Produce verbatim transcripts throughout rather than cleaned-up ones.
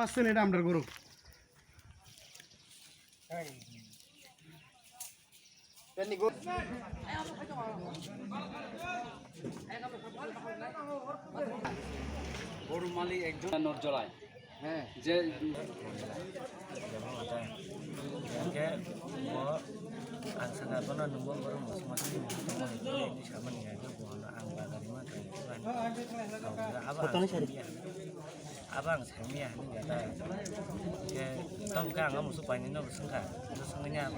Aswk ni damdar guru. Guru malik ekjon nor jolai. Hwnkhe bo ang sakha bono nwng bo borok muchungma tongmani hinwi samani hwnkhe bo ang bagarima tongmani abo ang sariya. Abo ang saimanya hinwi gata. Hwnkhe tamo khe ang musuk painino bo swngkha. Swngmani ang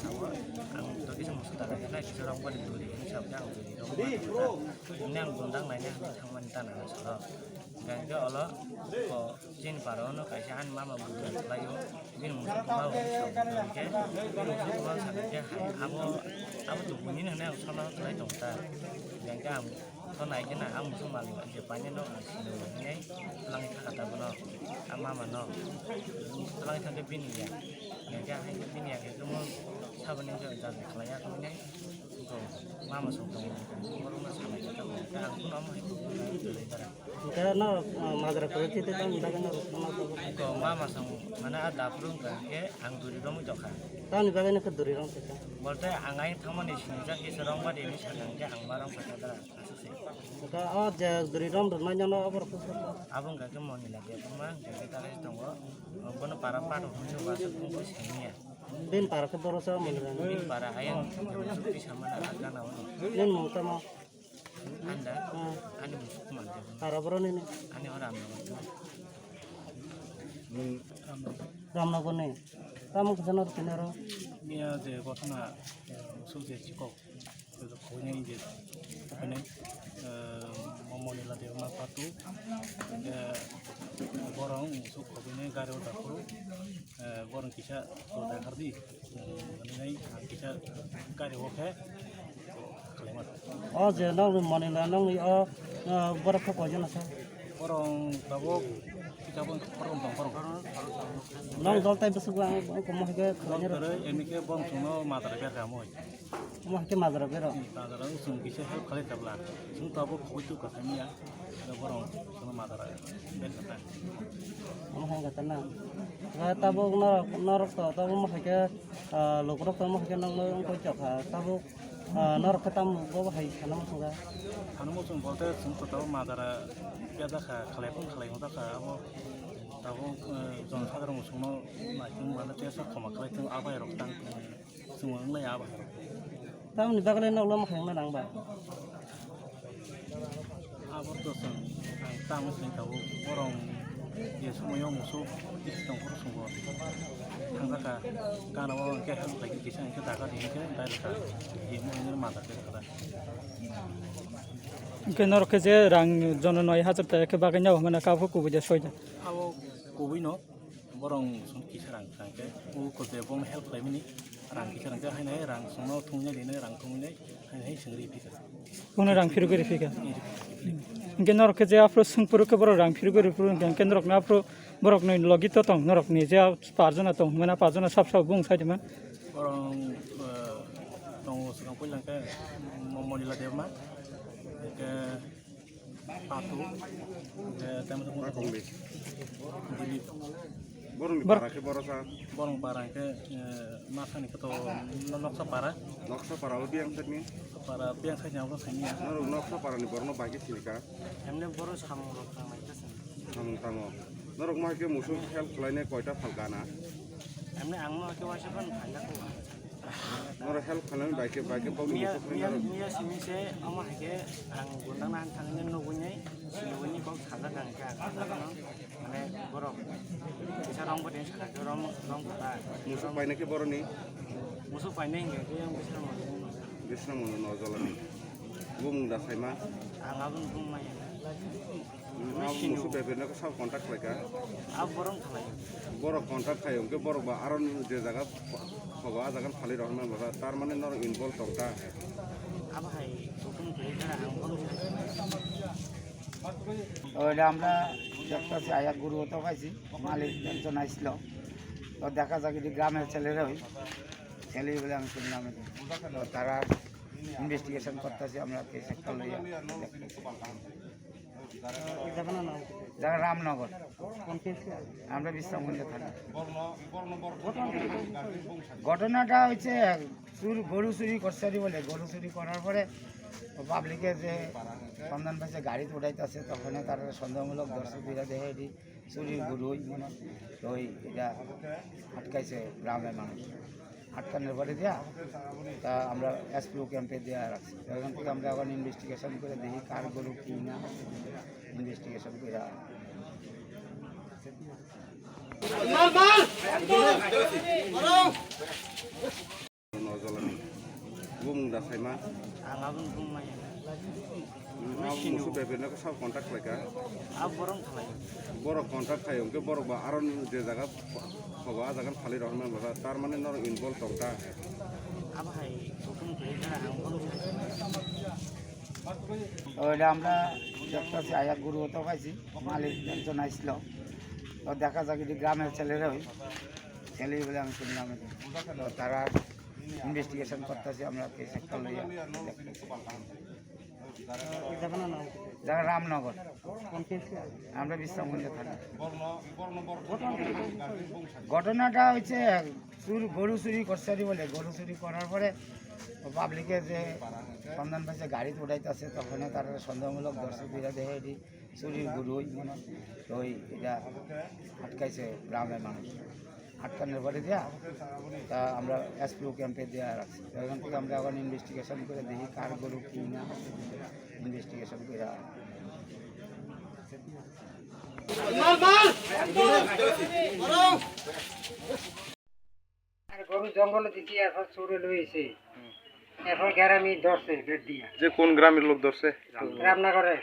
sao ang to kisa musuk ta khe na kisa rong bari duri hinwi sao khe ang duri rong bari. Hwnwi ang bundang naina hinwi thangmani tana ang soro. Hwnkhe olo o Chini para ono kaisa ani mama buddha khlaio, bini musuk ma bo hwnkhe, bini musuk ma sakha khe hai abo, abo tubunini hwnwi ang sono khlai tong ta. Hwnkhe ang to nai khe na ang musuk malik je painino ang sini hwnwi twlangwi thangkha ta bono, ang mama no twlangwi thangkhe bini ya, hwnkhe hai bini ya khe mo saboni wngkhe jaga khlaiya hwnwi. Mama song tongo, borokno salai khe tamo, ang phano omo hai khe. Hwnkhe norok, ah, majra kwrwi twi twi tamni bagwi norok ma tongo? Ko mama song mane a daphuru wngkha hwnkhe ang duri romwi tongkha. Tamni bagwi nokhe duri rom tongkha? Bolte ang ayang thangmani sinijak kisa rong badi hinwi sakha hwnkhe ang ma rong kha dara aswk se. Hwnkhe o je duri rom rwmani nono oborok khe sobo? Abo wngkha khe Monila Debbarma, hwnkhe khe tara tongo, bono para pato hwnwi bo aswk wngwi simiya. Bini para khe boro sa mwnwi rani. Bini para ayang musuk twi samani ah gana o. Nini mung tamo? Anda? Hmm. Ani musuk mante. Para boro nini? Ani o Ramnagar. Ramnagar ni. Tamo kisa nor kina ro? Niya je gotna, eh, musuk je chikok. Khobinai je khobinai, eh, Monila Debbarma patu, eh, borong musuk khobinai gari o daphuru, eh, borong kisa to dakhardi, eh, khobinai ang kisa gari o khe khlaima. O je nokni Monila nokni o, eh, borok khe koijon asa? Borong tabuk kitabon borong tong borong. Nong dol tai bwswk ang, ang komo hai khe khlainai rw. Kwrwi, eni khe borong chwngno madara berkha moi. Omo hai khe madara berok. Madara chwng kisa help khlai tabla. Chwng tabuk khoboi tu kwthai miya. Borong chwngno madara berkha ta. Omo hai khe ta na. Tabuk norok, norok to tabuk omo hai khe, ah, lukurok to omo hai khe nokno wng koi chokha. Tabuk Ah, norok khe tamo bo hai sana muchungo? Sana muchung bolte chwng to tabuk madara peda kha, khalai phung khalai wngta kha, abo tabuk, eh, jon sagarong chwngno naitung mane tei sok khoma khlai tung abai rok tang tung chwng wnglai abai rok. Tamoni bagwi nok lama khaima nang ba? Abo to chwng ang tamo sini tabuk borong je somoyo musuk kisi tongphuru chwngbo thangjakha, gana o hwnkhe help khlaikhe kisa hwnkhe daga di hwnkhe direct kha, je mukhungno madar khe kha. Hwnkhe norok khe je rang jono noi hajar ta khe bagwi nw hwnmano kha kubui de soi da. Abo kubui no. Borong song kisa rang kisa hwnkhe, o kote bongno help khlaimani, rang kisa rang khe haino hai rang songno thumnai rinai, rang thumnai, haino hai sengri phika. Bono rang phirogwi riphika. Hwnkhe norok khe je aphuru swngphuru khe borok rang phirogwi riphuru hwnkhe, hwnkhe norokno aphuru borokni logi to tong, norokni je parjona tong hwnmana, parjona sab sab bung sai tongma. Borong, eh, tongo swkang puila hwnkhe Mo-, Monila Debma, hwnkhe Patu, eh, tamo tamo Dilip. Borongni para khe boro sa? Borong para khe, eh, masani khe to no-, noksa para. Noksa para o biyang sakni? Para biyang sakni abo sakni ya. Norok noksa para ni borokno bai khe sini ka? Emne boro samung rok tang lai khe sini. Samung tango. Norok ma khe musuk help khlainai koita phalka na? Emne ang ma khe waisa ban phalya ko. Norok help khlainani bai khe, bai khe bokni Miya, musuk miya, norok miya simi se omo hai khe ang gundang na thangni nugui nai, sinugui ni kok sajak ang khe ang sajak no, mane borok kisa rong bwtwi sajak khe rong, rong kwtal. Musuk painai khe boroni? Musuk painai hwnkhe khe yang bising mano. Bising mano no jolani. Bumung da saima? Ang aboni bumung maya. Musuk bebeno khe sabo contact khlaikha? Abo borok khlai. Borok contact khai hwnkhe borok ba aro je jaga thogo, a jaga phalwi rohorna bwsa, tar mane norok involve tongkha. Abo hai hukum kwrwi jora ang bono sai. ওইটা আমরা দেখতেছি আয়া গরু তো পাইছি, মালিক একজন আইছিল, তো দেখা যাক এটি গ্রামের ছেলেরা ওই ছেলে বলে আমি শুনলাম, তো তারা ইনভেস্টিগেশন করতেছি, আমরা কেস একটা লইয়া দেখতেছি। জায়গার নাম কি? জায়গা রামনগর। কোন কেস? আমরা বিশ্রামগঞ্জ থানা। ঘটনাটা হচ্ছে চুর, গরু চুরি করছে আর কি বলে, গরু চুরি করার পরে পাবলিকে যে সন্ধান পাইছে, গাড়িত উঠাইতেছে, তখন তারা সন্দেহমূলক দর্শক বিরা দেখে এটি চুরির গরু ওই মনে হয়। তো ওই এটা আটকাইছে গ্রামের মানুষ। আটকানোর পরে দিয়া তা আমরা এসপিও ক্যাম্পে দিয়া রাখছি। তো এখান থেকে আমরা এখন ইনভেস্টিগেশন করে দেখি কার গরু কি না, ইনভেস্টিগেশন করে। Bumung da saima. Ang aboni bumung maya. Ang musu bebeno sab contact khlaika. Ang borok khalai. Borok contact khai hwnkhe borok ba aro je jaga thogo a jaga phalwi rw hwnma ba tar mane norok involve tongkha. Abo hai hukum kwrwi jora ang borok. Oile amra dekta se aya guru to paisi, malik ekjon aislo. To dekha jagidi gramer chelere oi. Chele bole ami chunna ami. To tara investigation kortasi, amra case ekta loiya. জায়গার নাম কি? জায়গা রামনগর। কোন কেস? আমরা বিশ্রামগঞ্জ থানা। ঘটনাটা হচ্ছে চুর, গরু চুরি করছে আর কি বলে, গরু চুরি করার পরে পাবলিকে যে সন্ধান পাইছে, গাড়িত উঠাইতেছে, তখন তারা সন্দেহমূলক দর্শক বিরা দেখে এটি চুরির গরু ওই মনে হয়। তো ওই এটা আটকাইছে গ্রামের মানুষ। আটকানোর পরে দিয়া তা আমরা এসপিও ক্যাম্পে দিয়া রাখছি। তো এখান থেকে আমরা এখন ইনভেস্টিগেশন করে দেখি কার গরু কি না, ইনভেস্টিগেশন করে। আর গরু জঙ্গলে দিছি, এরপর চুরে লইছে, এরপর গ্রামে ধরছে বেট দিয়া। যে কোন গ্রামের লোক ধরছে? রামনগরে।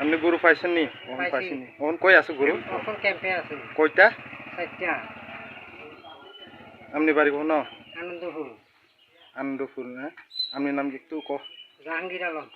আপনি গরু পাইছেন নি? অখন পাইছি। পাইছি নি? অখন কই আছে গরু? অখন ক্যাম্পে আছে। কয়টা? চারটা। আপনি বাড়ি কোন? আনন্দপুর। আনন্দপুর, হ্যাঁ? আপনি নাম কি একটু ক? জাহাঙ্গীর আলম।